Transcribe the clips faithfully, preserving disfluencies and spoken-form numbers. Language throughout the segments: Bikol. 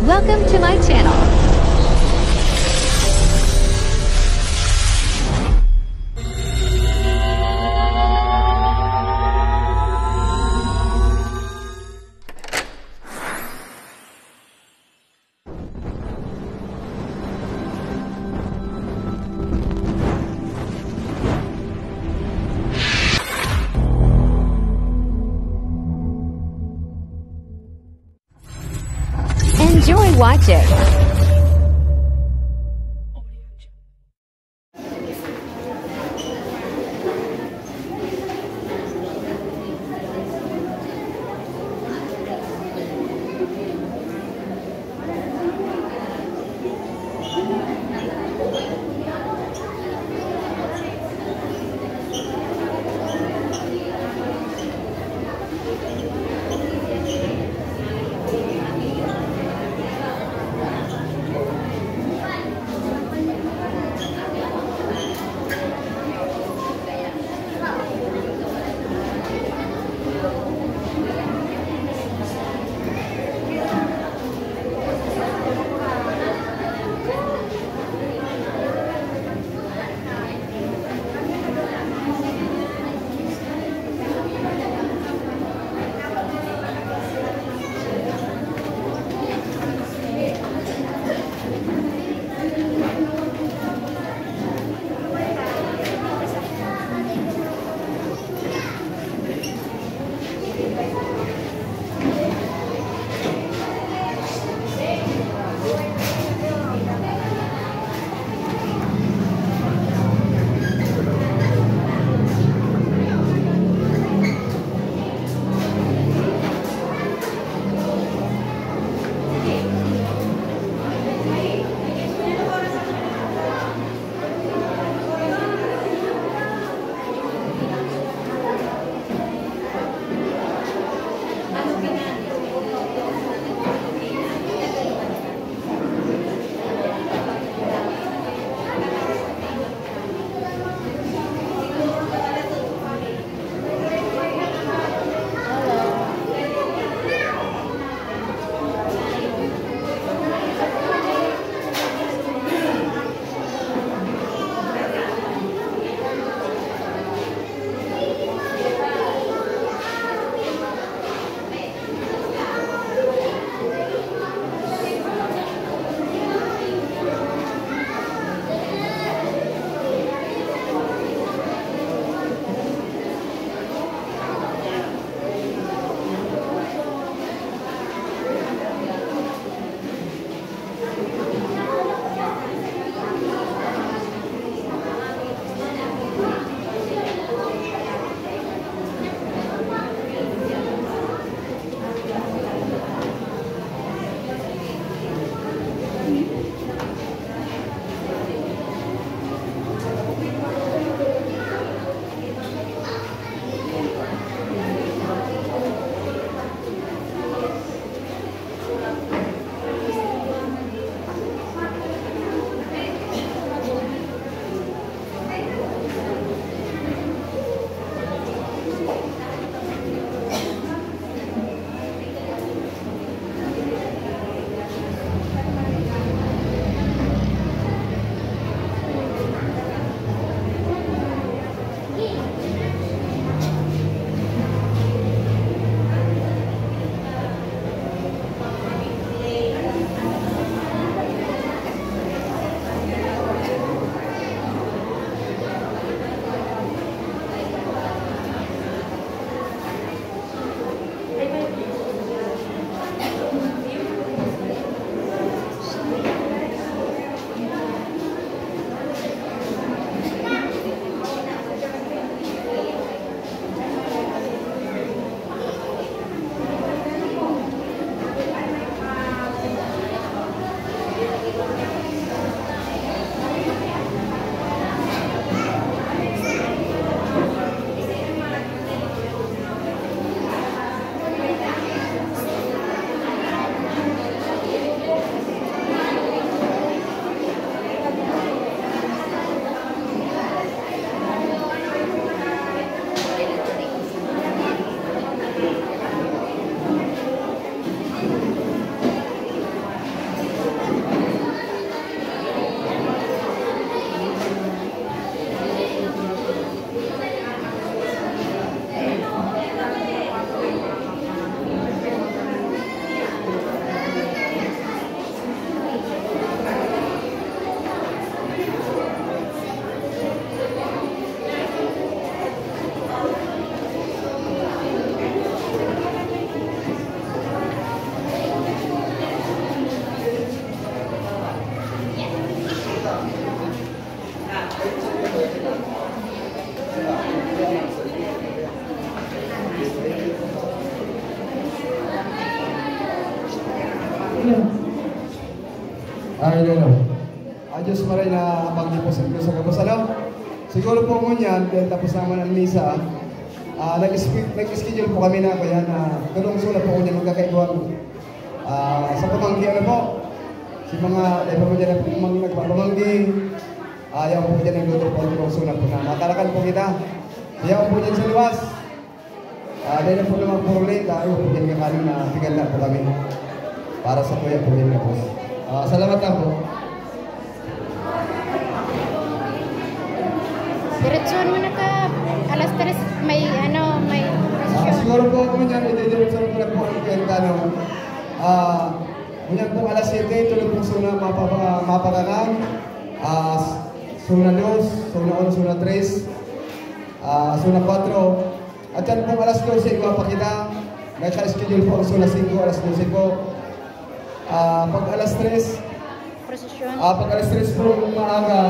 Welcome to my channel. Enjoy watching. Ay, no, no. Ah, Diyos pa rin na pagdipos ang Diyos sa gabos, ano? Siguro po ngunyan, dahil tapos naman ang misa, ah, nag-spe-, nag-schedule po kami na kaya na tulong sula po ngunyan magkakaigwang. Ah, sa pamanggi, ano po? Si mga, dahil po dyan ang pamanggi, nagpapamanggi. Ah, yan po dyan ang luto po, tulong sula po na matarakan po kita. Yan po dyan sa luwas. Ah, dahil po naman po ulit, tayo po dyan kakanin na tiganda po kami. Para sa kuya po yun na po. Ah, salamat lang po. Diretsuhan mo na ka. Alas tres, may ano, may Ah, prosesyon. siguro po ako niyan, ito yung sa mga po ang kaya ano. Ah, ngunyan po alas siyete, tulog po suna mapapa, mapakakan. Ah, suna dos, suna uno, suna tres, ah, suna kwatro. At yan pong alas dose, iba pa kita. Nagka-schedule po ang suna singko, alas dose po. Ah, pag alas tres, Prosesyon. Ah, pag alas tres po ng maaga,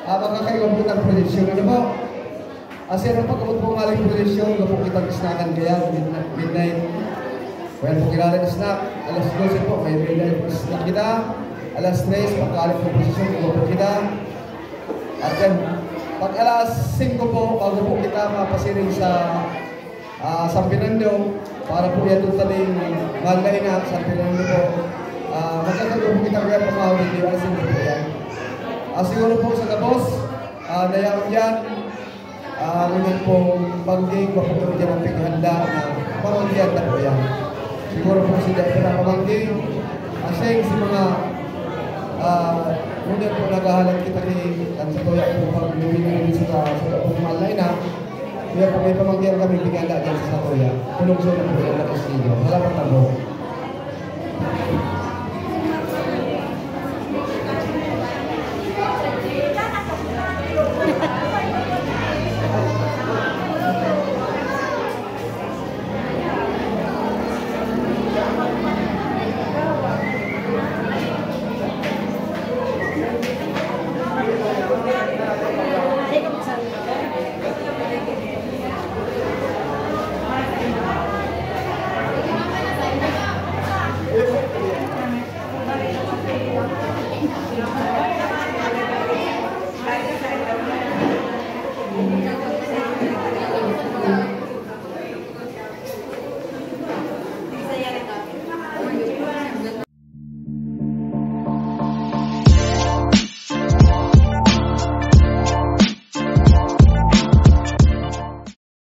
ah, makakaiwan po ng prosesyon. Ano po? Kasi ang pag-abot po ng aling prosesyon, iba po kitang snackan kaya, midnight. midnight. Well, po kilala ng snack. Alas dose po, may midnight snack kita. Alas tres, pagkalit po prosesyon, iba po kita. At yan, pag alas singko po, bago po kita mapasiring sa ah, San Fernando, para po yan doon sa may Malay na, San Fernando po. Ah, magkakaroon po kita kaya pamawag yung alas singko po yan. Ah, siguro po sa gabos, ah, nayaon yan, ah, ngunyan pong bangging, bako po dyan ang pighanda na pamanggihan na po yan. Siguro po si Dad na pamanggi, aseng si mga, ah, ngunyan po naghahalat kita ni, ang sa tuya po pag lumilingon sa, sa pong Malay na, kaya po may pamanggihan kami, pighanda dyan sa tuya. Tulong sa mga po yan na Castillo. Salamat na po.